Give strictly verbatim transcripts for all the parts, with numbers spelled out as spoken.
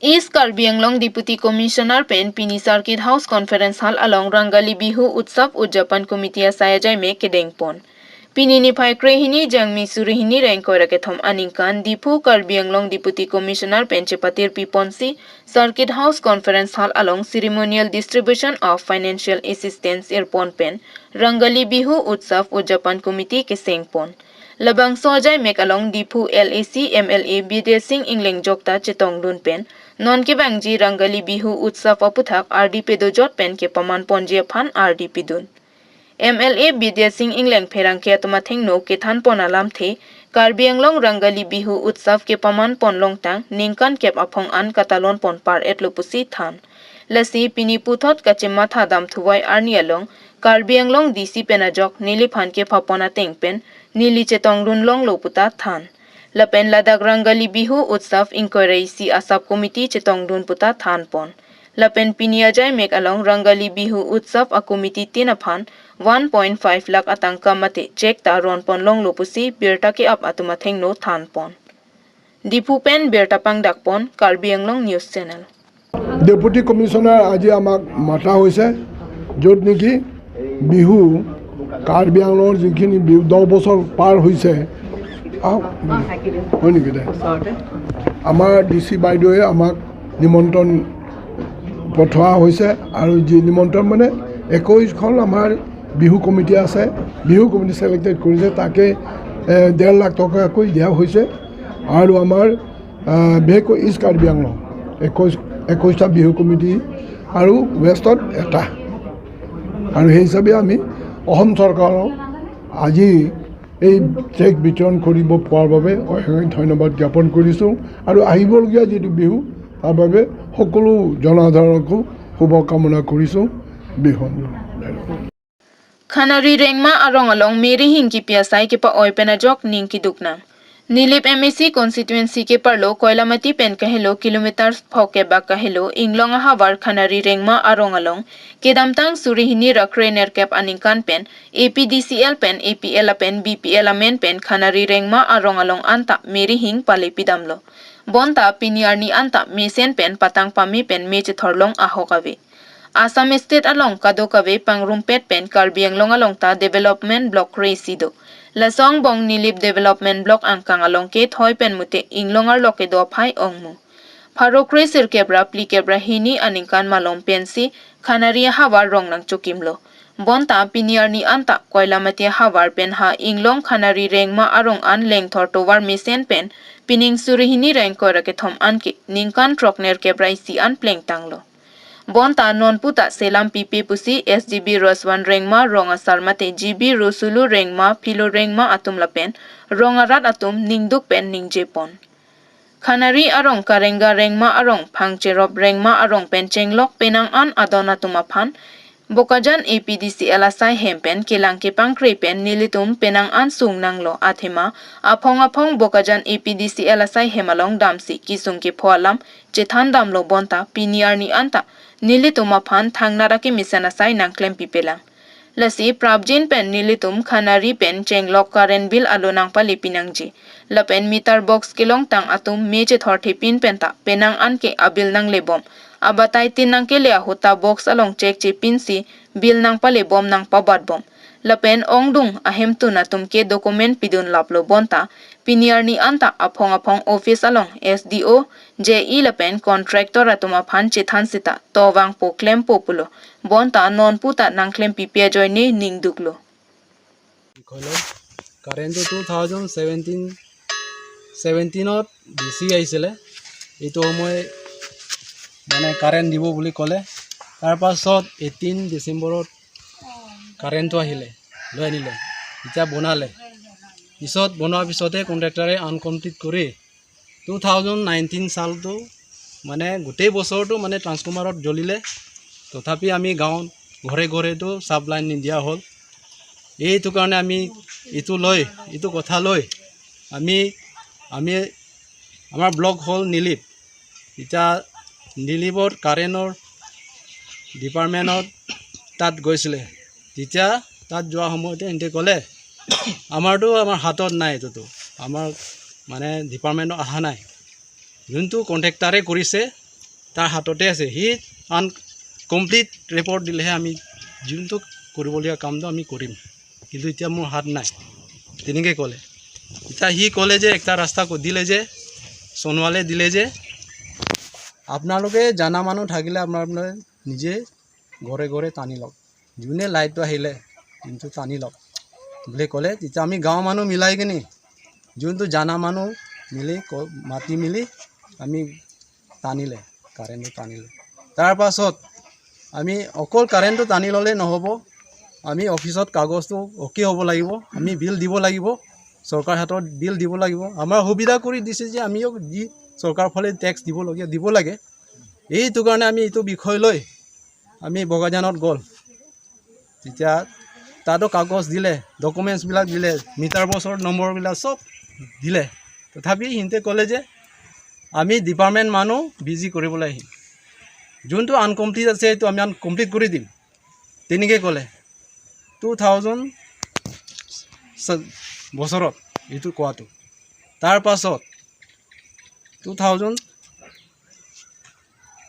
East Karbi Anglong Deputy Commissioner pen pini Circuit House Conference Hall along Rangali Bihu Utsav Udjapan Committee asai ajai mek kedengpon. Pini niphai krehini Jangmi suri hini ra ingkoi ra kethom aningkan Diphu Karbi Anglong Deputy Commissioner pen chepatir piponsi Circuit House Conference Hall along Ceremonial Distribution of Financial Assistance irpon pen Rangali Bihu Utsav Udjapan Committee kesengpon. Labangso ajai mek along Diphu L A C M L A Bidya Sing Engleng jokta chetongdun pen non kevangji Rangali Bihu Utsav aputhak ardi pedojot pen kepaman ponji aphan ardi pidun. M L A Bidya Sing Engleng pherangke atum athengno kethanpon alamthe Karbi Anglong Rangali Bihu Utsav kepaman pon longtang ningkan kep aphong an katalon pon par etlo pusi than. Lasi pini puthot kachematha dam thuvai arni along Karbi Anglong D C pen ajok neliphan kephapon ateng pen neli chetongdun longlo puta than. Lapen ladak Rangali Bihu Utsav ingkoi ra isi a sub committee chetongdun puta thanpon. Lapen pini ajai mek along Rangali Bihu Utsav a committee tin aphan one point five lakh atangka mate cheque ta ronpon longlo pusi birta ke-ap atum athengno thanpon. Diphu pen birta pangdakpon, Karbi Anglong News Channel. Deputy commissioner আজি আমাক মাতা হৈছে, য'ত নেকি বিহু, কাৰ্বি আংলঙৰ যিখিনি বিহু দহ বছৰ পাৰ হৈছে, আহ, হয় নেকি দে? আমাৰ ডি চি বাইদেৱে আমাক নিমন্ত্ৰণ পঠোৱা হৈছে আৰু যি নিমন্ত্ৰণ মানে একৈশখন আমাৰ বিহু কমিটি আছে, বিহু কমিটি ছিলেক্টেড কৰিছে, তাকে, এ, ডেৰ লাখ টকাকৈ দিয়া হৈছে। আৰু আমাৰ, আহ, বিশেষকৈ ইষ্ট কাৰ্বি আংলং একৈশ, একৈশটা বিহু কমিটি আৰু ৱেষ্টত এটা। আৰু সেই হিচাপে আমি অসম চৰকাৰক আজি এই চেক বিতৰণ কৰিব পোৱাৰ বাবে অশেষ ধন্যবাদ জ্ঞাপন কৰিছোঁ আৰু আহিবলগীয়া যিটো বিহু, তাৰ বাবে সকলো জনসাধাৰণকো শুভকামনা কৰিছোঁ। Bihu Khanari Rengma arong along Mary Hing kipi asai kepa-oi pen ajok ning kiduknang. Nilip M A C constituency keparlo Koilamati pen kahelo kilometers phok kebak kahelo Inglong ahavar Khanari Rengma arong along kedamtang suri hini ra krenerkep aningkan pen A P D C L pen A P L lapen B P L amen pen Khanari Rengma arong along anta Mary Hing pale pidamlo. Bonta pini arni anta mesen pen patang pame pen me chethorlong ahok ave. Assam State along kadokave pangrumpet pen Karbi Anglong along ta development block kre-isi do. Laso angbong Nilip development block angkang along ke thoi pen mute Inglong arlo kedo aphai ongmu. Pharo kre sirkep ra phlikep ra hini aningkan malom pensi Khanari ahavar rong nangchokimlo. Bonta pini arni anta Koilamati ahavar pen ha Inglong Khanari Rengma arong an lengthor tovar mesen pen pining suri hini ra ingkoi ra kethom anke ningkan throknerkep ra isi an plengtanglo. Bonta nonputa selam pipe pusi S G B Roswan Rengma, rong asar mate G B Rosulu Rengma, Philo Rengma atum lapen rong arat atum ningduk pen ningjepon. Khanari arong Karenga Rengma arong, Phangcherop Rengma arong pen chenglok penang an adon atum aphan Bokajan A P D C L asai hem pen kelang kepangkre pen nelitum penang an sung nanglo athema aphong aphong Bokajan A P D C L asai hem along damsi kisung kepho alam chethan damlo bonta pini arni anta nelitum aphan thangnat akemesen asai nangklem pipelang. Lasi prapjin pen nelitum Khanari pen chenglok current bill alo nangpale pinangji. Lapen meter box kelongtang atum me chethorthe pin penta penang anke abill nanglebom. Abatai tin nangkele ahut ta box along cheque chepinsi bill nangpalebom nangpabatbom. Lapen ongdung ahemtun atum ke document pidun laplo bonta pini arni anta aphong aphong office along S D O, J E lapen contractor atum aphan chethan sita tovangpo klempo pulo. Bonta nonputa nangklem pipe ajoine ningduklo. বিষয়লৈ। কাৰেণ্টটো two thousand seventeen, ছেভেণ্টিনত D C আহিছিলে। এইটো সময় মানে কাৰেণ্ট দিব বুলি ক'লে। তাৰ পাছত এইটিন ডিচেম্বৰত কাৰেণ্টটো আহিলে, লৈ আনিলে, এতিয়া বনালে। পিছত বনোৱাৰ পিছতে কণ্ট্ৰেক্টৰে আনকমপ্লিট কৰি টু থাউজেণ্ড নাইনটিন চালটো মানে গোটেই বছৰটো মানে ট্ৰান্সফৰ্মাৰত জ্বলিলে, তথাপি আমি গাঁৱত ঘৰে ঘৰেতো চাব লাইন নিদিয়া হ'ল। এইটো কাৰণে আমি এইটো লৈ, এইটো কথা লৈ আমি, আমি, আমাৰ ব্লক হ'ল নিলিপ। এতিয়া নিলিপত কাৰেণ্টৰ ডিপাৰ্টমেণ্টত তাত গৈছিলে। তেতিয়া তাত যোৱা সময়তে সিহঁতে ক'লে, "আমাৰতো আমাৰ হাতত নাই, এইটোতো আমাৰ মানে ডিপাৰ্টমেণ্টত অহা নাই।" যোনটো কণ্ট্ৰেক্টাৰে কৰিছে, তাৰ হাততে আছে। সি আন কমপ্লিট ৰিপৰ্ট দিলেহে আমি যোনটো কৰিবলগীয়া কামটো আমি কৰিম, কিন্তু এতিয়া মোৰ হাত নাই, তেনেকৈ ক'লে। এতিয়া সি ক'লে যে একটা ৰাস্তা ক-, দিলে যে, সোণোৱালে দিলে যে, আপোনালোকে জানা মানুহ থাকিলে আপোনাৰ, আপোনাৰ নিজে ঘৰে ঘৰে টানি লওক, যোনে লাইটটো আহিলে কিন্তু টানি লওক বুলি ক'লে। তেতিয়া আমি গাঁৱৰ মানুহ মিলাই কিনি যোনটো জানা মানুহ মিলি ক-, মাতি মিলি আমি টানিলে, কাৰেণ্টটো টানিলে। তাৰ পাছত আমি অকল কাৰেণ্টটো টানি ল'লে নহ'ব, আমি অফিচত কাগজটো অ'কে হ'ব লাগিব, আমি বিল দিব লাগিব, চৰকাৰ হাতত বিল দিব লাগিব। আমাৰ সুবিধা কৰি দিছে যে আমিও যি চৰকাৰ ফালে টেক্স দিবলগীয়া দিব লাগে। এইটো কাৰণে আমি এইটো বিষয় লৈ আমি বগাজানত গ'ল। তেতিয়া তাতো কাগজ দিলে, ডকুমেণ্টছবিলাক দিলে, মিটাৰ বক্সৰ নম্বৰবিলাক চব দিলে। তথাপি সিহঁতে ক'লে যে আমি ডিপাৰ্টমেণ্ট মানুহ ভিজিট কৰিবলৈ আহিম, যোনটো আনকমপ্লিট আছে সেইটো আমি আনকমপ্লিট কৰি দিম, তেনেকৈ ক'লে। টু থাউজেণ্ড বছৰত এইটো কোৱাটো। তাৰ পাছত টু থাউজেণ্ড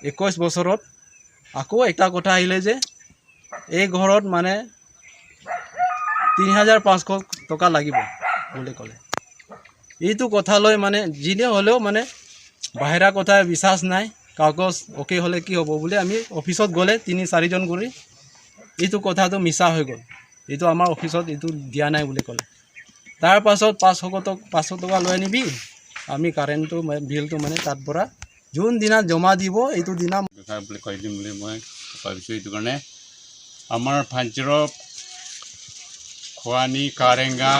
একৈছ বছৰত আকৌ এটা কথা আহিলে যে এই ঘৰত মানে তিনি হাজাৰ পাঁচশ টকা লাগিব বুলি ক'লে। এইটো কথালৈ মানে যিনে হ'লেও মানে বাহিৰা কথা বিশ্বাস নাই, কাগজ অ'কে হ'লে কি হ'ব বুলি আমি অফিচত গ'লে তিনি চাৰিজন কৰি এইটো কথাটো মিছা হৈ গ'ল, এইটো আমাৰ অফিচত এইটো দিয়া নাই বুলি ক'লে। তাৰ পাছত পাঁচশ টকা, পাঁচশ টকা লৈ আনিবি, আমি কাৰেণ্টটো মা-, বিলটো মানে তাত পৰা যোনদিনা জমা দিব এইটো দিনা কথা বুলি কৈ দিম বুলি মই ভাবিছোঁ। এইটো কাৰণে আমাৰ ফাঞ্চিৰপ, খোৱানি, কাৰেংগা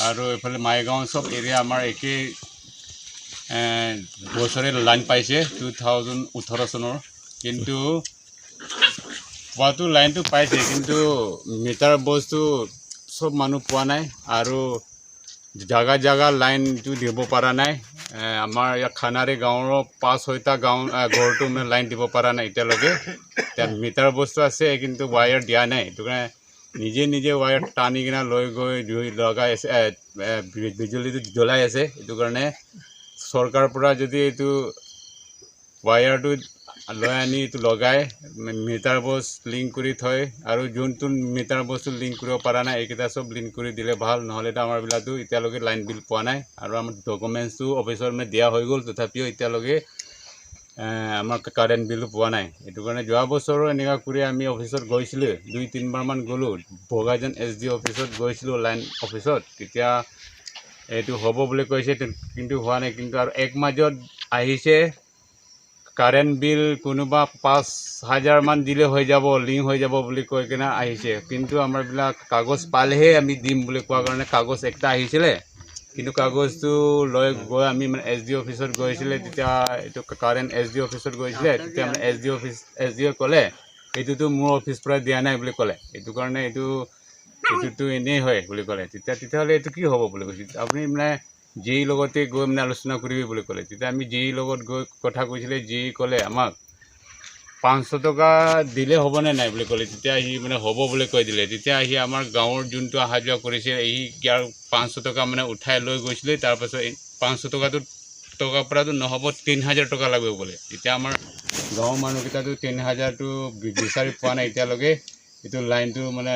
আৰু এইফালে মাইগাঁও চব এৰিয়া আমাৰ একে, এ, বছৰে লাইন পাইছে টু থাউজেণ্ড ওঠৰ চনৰ। কিন্তু পোৱাটো লাইনটো পাইছে, কিন্তু মিটাৰ বক্সটো চব মানুহ পোৱা নাই আৰু জাগা জাগা লাইনটো দিব পৰা নাই। এ, আমাৰ ইয়াত খানাৰী গাঁৱৰ পাঁচ ছয়টা গাঁও, এ, ঘৰটো মানে লাইন দিব পৰা নাই এতিয়ালৈকে। এতিয়া মিটাৰ বক্সটো আছে, কিন্তু ৱায়াৰ দিয়া নাই। সেইটো কাৰণে নিজে নিজে ৱায়াৰ টানি কিনে লৈ গৈ জুই লগাই আছে, এ, এ, বি-, বিজুলীটো জ্বলাই আছে। সেইটো কাৰণে চৰকাৰৰ পৰা যদি এইটো ৱায়াৰটো লৈ আনি এইটো লগাই মি-, মিটাৰ বক্স লিংক কৰি থয় আৰু যোনটো মিটাৰ বক্সটো লিংক কৰিব পৰা নাই এইকেইটা চব লিংক কৰি দিলে ভাল, নহ'লেতো আমাৰবিলাকতো এতিয়ালৈকে লাইন বিল পোৱা নাই আৰু আমাৰ ডকুমেণ্টছটো অফিচত মানে দিয়া হৈ গ'ল, তথাপিও এতিয়ালৈকে, এ, আমাৰ কা-, কাৰেণ্ট বিলটো পোৱা নাই। এইটো কাৰণে যোৱা বছৰো এনেকুৱা কৰি আমি অফিচত গৈছিলোঁ, দুই তিনিবাৰমান গ'লোঁ, বগাজান এছ ডি অফিচত গৈছিলোঁ, লাইন অফিচত। তেতিয়া এইটো হ'ব বুলি কৈছে, তে-, কিন্তু হোৱা নাই। কিন্তু আৰু এক মাজত আহিছে, কাৰেণ্ট বিল কোনোবা পাঁচ হাজাৰমান দিলে হৈ যাব, লিংক হৈ যাব বুলি কৈ কিনে আহিছে। কিন্তু আমাৰবিলাক কাগজ পালেহে আমি দিম বুলি কোৱা কাৰণে কাগজ একটা আহিছিলে, কিন্তু কাগজটো লৈ গৈ আমি মানে এছ ডি অফিচত গৈছিলে, তেতিয়া এইটো কাৰেণ্ট এছ ডি অফিচত গৈছিলে, তেতিয়া মানে এছ ডি অফিচ, এছ ডিয়ে ক'লে, "এইটোতো মোৰ অফিচ পৰা দিয়া নাই" বুলি ক'লে। এইটো কাৰণে এইটো, "এইটোতো এনেই হয়" বুলি ক'লে। তেতিয়া, তেতিয়াহ'লে এইটো কি হ'ব বুলি কৈছে। আপুনি মানে জে ইৰ লগতে গৈ মানে আলোচনা কৰিবি বুলি ক'লে। তেতিয়া আমি জে ইৰ লগত গৈ কথা কৈছিলে, জে ই ক'লে আমাক পাঁচশ টকা দিলে হ'বনে নাই বুলি ক'লে। তেতিয়া সি মানে হ'ব বুলি কৈ দিলে। তেতিয়া সি আমাৰ গাঁৱৰ যোনটো অহা যোৱা কৰিছে, সি ইয়াৰ পাঁচশ টকা মানে উঠাই লৈ গৈছিলে। তাৰপাছত এই পাঁচশ টকাটো, টকাৰ পৰাতো নহ'ব, তিনি হাজাৰ টকা লাগিব বোলে। তেতিয়া আমাৰ গাঁৱৰ মানুহকেইটাতো তিনি হাজাৰটো বি-, বিচাৰি পোৱা নাই এতিয়ালৈকে। এইটো লাইনটো মানে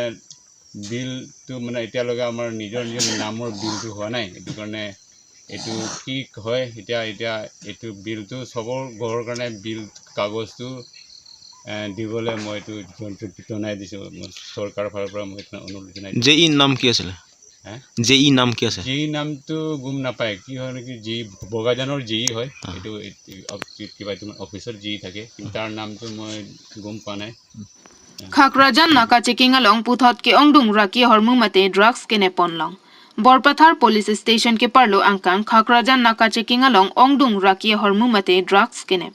বিলটো মানে এতিয়ালৈকে আমাৰ নিজৰ নিজৰ নামৰ বিলটো হোৱা নাই। এইটো কাৰণে এইটো কি হয়, এতিয়া, এতিয়া এইটো বিলটো চবৰ ঘৰৰ কাৰণে বিল কাগজটো, এ, দিবলৈ মই এইটো জন-, জন-, জনাই দিছোঁ। মই চৰকাৰৰ ফালৰ পৰা মই এইটো অনুৰোধ জনাই দিছোঁ। জে ইৰ নাম কি আছিলে? হা? জে ইৰ নাম কি আছে? জে ইৰ নামটো গম নাপায়, কি হয় নেকি, জে ই বগাজানৰ জে ই হয়। অ। এইটো, এইটো অফ-, কি-, কিবা এইটো অফিচৰ জে ই থাকে, কিন্তু তাৰ নামটো মই গম পোৱা নাই। Khakrajan naka checking along puthot ke-ongdung raki ahormu mate drugs kenep ponlong. Borpathar Police Station keparlo angkang Khakrajan naka checking along ongdung raki ahormu mate drugs kenep.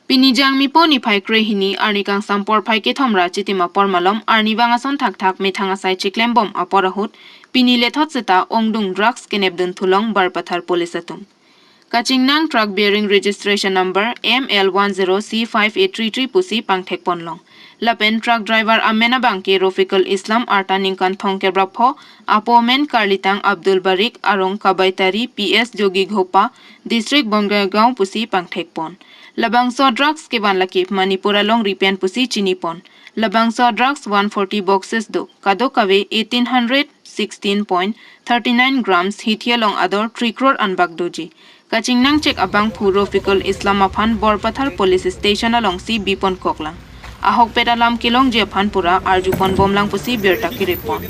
Pini Jangmipo niphai krehini arni kangsam porphai kethom ra chitima pormalom arnivang ason thakthak methang asai chiklembom apor ahut pini lethot seta ongdung drugs kenepdun thulong Borpathar Police atum. Kachingnang truck bearing registration number M L one zero C five eight three three pusi pangthek ponlong. Lapen truck driver amen abangke Rofiqul Islam, arta ningkan thongkep ra pho, apo amen Karlitang Abdul Barik, arong Kabaitari, P S Jogighopa, District Bongaigaon pusi pangthek pon. Labangso drugs kevan lake Manipur alongri pen pusi chinipon. Labangso drugs one forty boxes do, kadokave eighteen hundred sixteen point thirty nine grams hithi along ador three crore anbak doji. Kachingnangchek abangphu Rofiqul Islam aphan Borpathar Police Station alongsi bipon koklang. Ahokpet alam kelongji aphan pura arjupon bomlang pusi birta kiripon.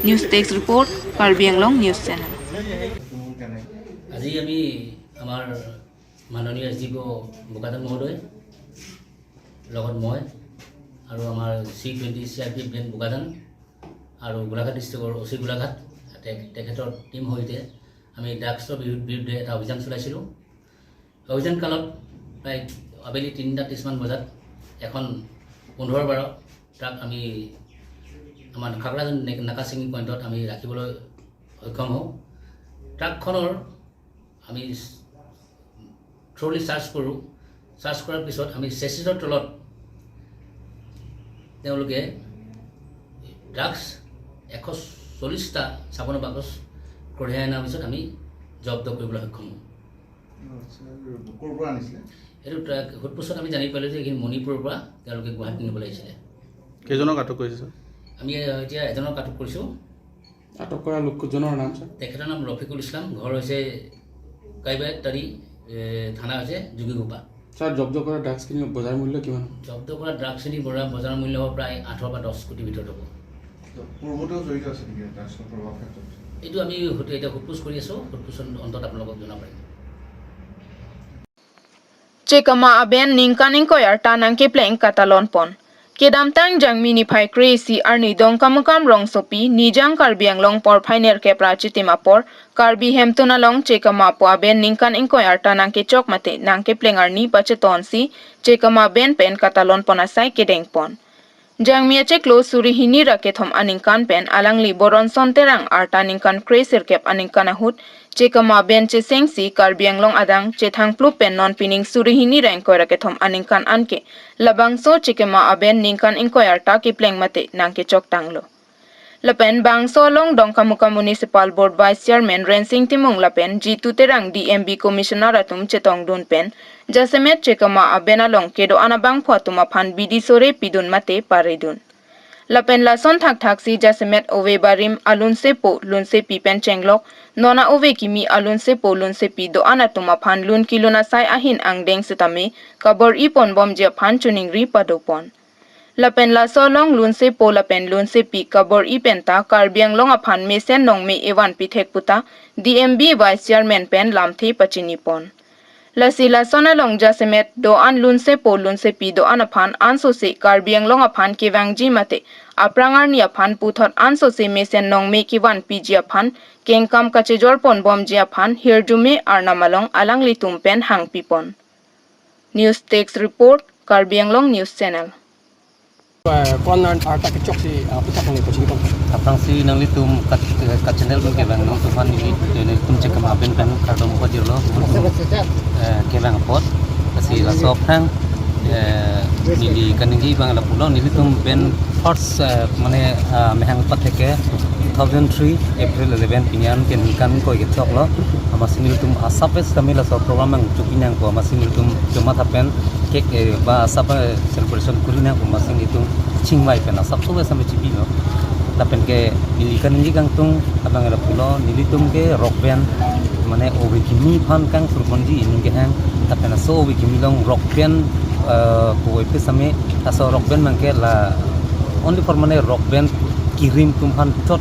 News Desk Report, Karbi Anglong News Channel. আজি আমি আমাৰ মাননীয় S D P O' Bokajan মহোদয়, লগত মই আৰু আমাৰ C twenty C R P F বেণ্ড বোকাজান আৰু গোলাঘাট ডিষ্ট্ৰিক্টৰ অ' চি গোলাঘাট, তে-, তেখেতৰ টীম সৈতে আমি ড্ৰাগছৰ বিৰুদ্ধ-, বিৰুদ্ধে এটা অভিযান চলাইছিলোঁ। অভিযান কালত প্ৰায় আবেলি তিনিটা ত্ৰিছমান বজাত এখন পোন্ধৰ বাৰ ট্ৰাক আমি আমাৰ খাগৰাজান নে-, নাকাচিঙি পইণ্টত আমি ৰাখিবলৈ সক্ষম হওঁ। ট্ৰাকখনৰ আমি থ্ৰ'লি চাৰ্চ কৰোঁ। চাৰ্চ কৰাৰ পিছত আমি চেচিছৰ তলত তেওঁলোকে ড্ৰাগছ এশ চল্লিছটা ছাপন্ন বাকচ কঢ়িয়াই অনাৰ পিছত আমি জব্দ কৰিবলৈ সক্ষম হওঁ। আচ্ছা, ক'ৰ পৰা আনিছিলে? এইটো ট্ৰাক সোধ পোছত আমি জানি পালোঁ যে এইখিনি মণিপুৰৰ পৰা তেওঁলোকে গুৱাহাটী নিবলৈ আহিছিলে। কেইজনক আটক কৰিছে, ছাৰ? আমি এতিয়া এজনক আটক কৰিছোঁ। আটক কৰা লোকজনৰ নাম, ছাৰ? তেখেতৰ নাম ৰফিকুল ইছলাম, ঘৰ হৈছে কাইবাতাৰী, এ, থানা হৈছে যোগীঘোপা। ছাৰ, জব্দ কৰা ড্ৰাগছখিনি বজাৰ মূল্য কিমান? জব্দ কৰা ড্ৰাগছখিনি বজাৰ, বজাৰ মূল্য প্ৰায় আঠৰ পৰা দহ কোটিৰ ভিতৰত হ'ব। পূৰ্বতেও জড়িত আছে নেকি ড্ৰাগছৰ প্ৰভাৱ ক্ষেত্ৰত? এইটো আমি হয়তো এতিয়া সোধ পোছ কৰি আছোঁ, সোধ পোছৰ অন্তত আপোনালোকক জনাব পাৰিম। Chekama aben ningkan ingkoi arta nangkepleng katalonpon. Kedamtang Jangmi niphai kre-isi arni Dongkamukam rongsopi Nijang Karbi Anglong porphai nerkep ra chitim apor Karbi Hemtun along Chekama apo aben ningkan ingkoi arta nangkechok mate nangkepleng arni pachetonsi Chekama aben pen katalonpon asai kedengpon. Jangmi achiklo suri hini ra kethom aningkan pen alangli Boronson Terang arta ningkan kre-sirkep aningkan ahut Chekama aben chesengsi Karbi Anglong adang chethangplup pen non pining suri hini ra ingkoi ra kethom aningkan anke labangso Chekama aben ningkan ingkoi arta kepleng mate nangkechoktanglo. Lapen bangso along Dongkamukam Municipal Board Vice Chairman Rensing Timung lapen Jitu Terang D M B Commissioner atum chetongdun pen jasemet Chekama aben along kedo-an abangphu atum aphan bidi sore pidun mate paridun. Lapen lason thakthaksi jasemet ove barim alunsepo lunsepi pen chenglok, non a-ove kimi alunsepo lunsepi do-an atum aphan lun kelun asai ahin angdeng setame kabor-iponbomji aphan choningri padopon. Lapen laso along lunsepo lapen lunsepi kabor-i penta Karbi Anglong aphan mesen nongme evan pithek puta D M B Vice Chairman pen lamthe pachinipon. Lasi lason along jasemet do-an lunsepo lunsepi do-an aphan ansose Karbi Anglong aphan kevangji mate aphrang arni aphan puthot ansose mesen nongme kevan piji aphan kengkam kachejorponbomji aphan hirjume arnam along alanglitum pen hangpipon. News Desk Report, Karbi Anglong News Channel. Eh, ko-an arta kechok si, ah, puthak kong ni ko chini kong. Aphrangsi nanglitum kat, eh, kat channel pen kevang nangtum aphan neli, eh, nelitum Chekama aben pen kardom pajirlo. Eh, kevang apot. Lasi laso aphrang, eh, neli kaningje abang lapulo, nelitum pen first, eh, mane, ah, mehang pathek ke two thousand three April eleven pini an ke ningkan ingkoi kechoklo. Amatsi nelitum asap es kami laso program nangchopi nangpo, amatsi nelitum chomatha pen cake, eh, ba asap, eh, celebration kuri nangpo, amatsi nelitum chingvai pen asap so es kami chipilo. Lapen ke neli kaningje kangtung abang lapulo, nelitum ke rock band mane ove kimi aphan kangthurponji aning kehang, lapen laso ove kimi along rock band, eh, puvoipi same laso rock band abang ke la only for mane rock band kirim atum aphan chot,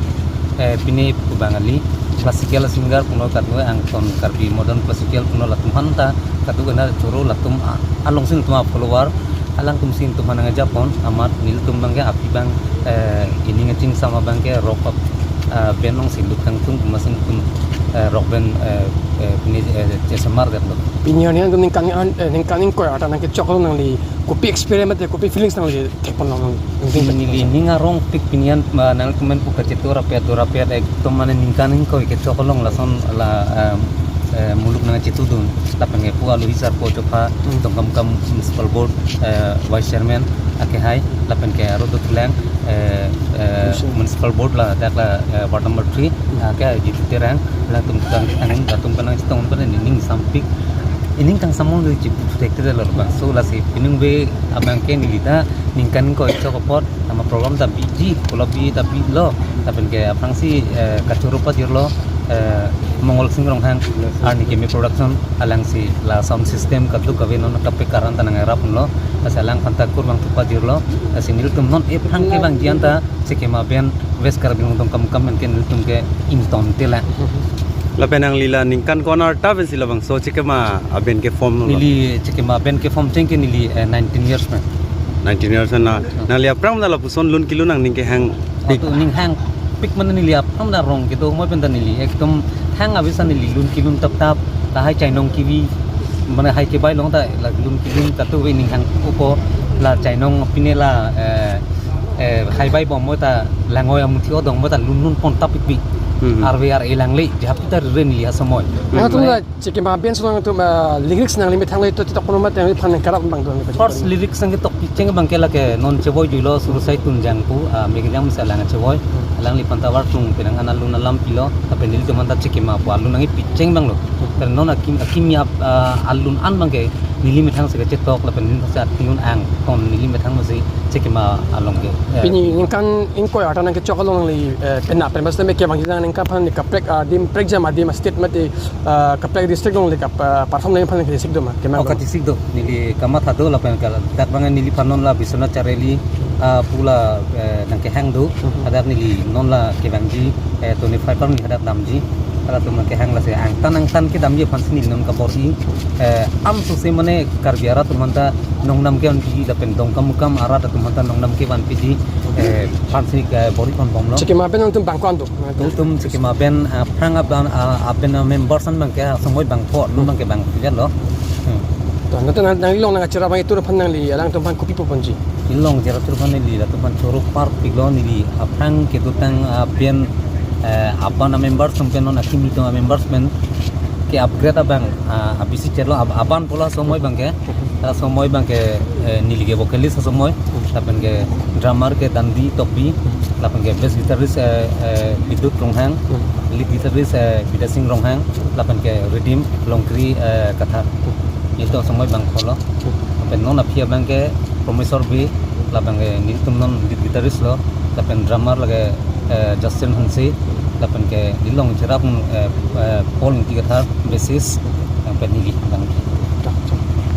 eh, pine pu Bangali classical singer puno kadu angton Karbi modern classical puno latum aphanta kadu kena choro latum a-, alongsi nelitum a-follower alangtum si nelitum aphan nangjapon amat nelitum abang ke api abang, eh, ining achingsam abang ke rock, eh, band alongsi lut kangtung amatsi nelitum, eh, rock band, eh, eh, pine, eh, chesemar detlo. Pini arni nangtum ningkan, eh, ningkan ingkoi arta nangkechok along nangli kopi experience mate kopi feelings nangli thekponlong nang. Neli ning arongpik pini an, ah, nangtum pen pu kachetur apet dur apet ekdom mane ningkan ingkoi kechok along lason la, ah, eh, muluk nangchetudun lapen ke pu alohi sarpo chopha, hmm, Dongkamukam Municipal Board, eh, Vice Chairman akehai lapen ke aro dothulang, eh, eh, Municipal. Municipal Board ladak la, eh, Ward number three, hmm, ake Jitu Terang, latum kang angin latum kanang chetong pen neli ning sampik Ining tang samon le chipu thek te lo bang. So lasi pinung be abang ke neli ta ningkan ko ichok apot ama program ta biji, kolom bi ta bilo. Lapen ke aphrangsi, eh, kachoro pajirlo, eh, Mongol Sing Ronghang, Arni Keme Production, alangsi la sound system kaduk kave non kaprek karan ta nangrap lo. Lasi alang aphan ta kurvangthu pajirlo. Lasi nelitum non ephrang kevangji an ta Chekema Band West Karbi Anglong Dongkamukam pen ke nelitum ke ington te lang. Lapen nangli la ningkan ko-an arta pensi labangso Chekema Band ke form lo? Neli Chekema Band ke form cheng ke neli, eh, nineteen years pen. Nineteen years na. Hmm. Nangli aphrang ta lapuson lun kelun nangning kehang pik? Atu ning hangpik mane neli aphrang ta rong kedo moi pen ta neli ekdom thang abisa neli lun kelun tap tap, lahai chainong kevi, mane hai kebai along ta la lun kelun katu ve ning hang upo, la chainong pine la, eh, eh, hai bai bom moi ta langoi amuthi odong moi ta lun lun pon tap ikbi. Hmm. Arve ar-e langle, jahap ta ren li asomoi. Hmm. Atum la Chekema Band along atum, ah, lyrics nangli methang le to tok kono mat nangli phan karap bang don. First lyrics nang ketok picheng bang ke lake non chevoi juilo Surusai Tunjang pu, ah, Megriang mesa lang chevoi. Hmm. Alangliphan ta var tung penang ana lun alam pilo, lapen nelitum an ta Chekema pu alun nangkepicheng bang lo. Hmm. Pen non akim, akim ya, ah, alun an bang ke neli methang si kachetok lapen neli si atilun angton neli methang si Chekema along ke. Eh. Pini ningkan ingkoi arta nangkechok along nangli, eh, penap pen bas tame kevangji nang ningkan aphan neli kaprek adim prekjam adim state mate, eh, kaprek district along neli kap, eh, perform nangji aphan neli kesik do ma, kemang. Oh, do ma? Kesik do. Neli kamatha do lapen ke dak bang neliphan non la Biswanath Chareli, ah, pu la, eh, nangkehang do. Mhm. Hadak neli non la kevangji, eh, Tony Fifer neli hadak damji. Halatum nangkehang lasi angtan angtan kedamji aphan si neli non kabor-i, eh, am sose mane Karbi arat atum aphan ta nongnam kevanpi lapen Dongkamukam arat atum aphan ta nongnam kevanpiji, eh, aphan si, eh, bor-i pon bomlo. Chekema Band atum bang ko-an do? Nelitum Chekema Band, ah, aphrang aban, ah, aban, ah, members an bang ke asomoi bang pho, non bang ke bang pivet lo. Hmm. To, nangtum nang, nangli along nangkacherap abang itur aphan nangli alangtum aphan kopi pu ponji? Neli along cherap itur aphan neli latum aphan choro parpiklo, neli aphrang kedotang, ah, band, eh, aban a-members atum pen non akimi atum a-members pen ke-upgrade abang, ah, abisi chelo ab-, aban pulo asomoi bang ke. Asomoi bang ke, eh, neli ke vocalist asomoi, lapen ke drummer ke Dandi Tokbi, lapen ke bass guitarist, eh, eh, Bidut Ronghang, lead guitarist, eh, Bidya Sing Ronghang, lapen ke rhythm Longkri, eh, Kathar. Nelitum asomoi bang pho lo. Lapen non aphi abang ke Promeswar Bey, lapen ke nelitum non lead guitarist lo, lapen drummer lake, eh, Justin Hanse, lapen ke neli along cherap, eh, eh, Paul Ingti Kathar, bassist, lapen neli bang.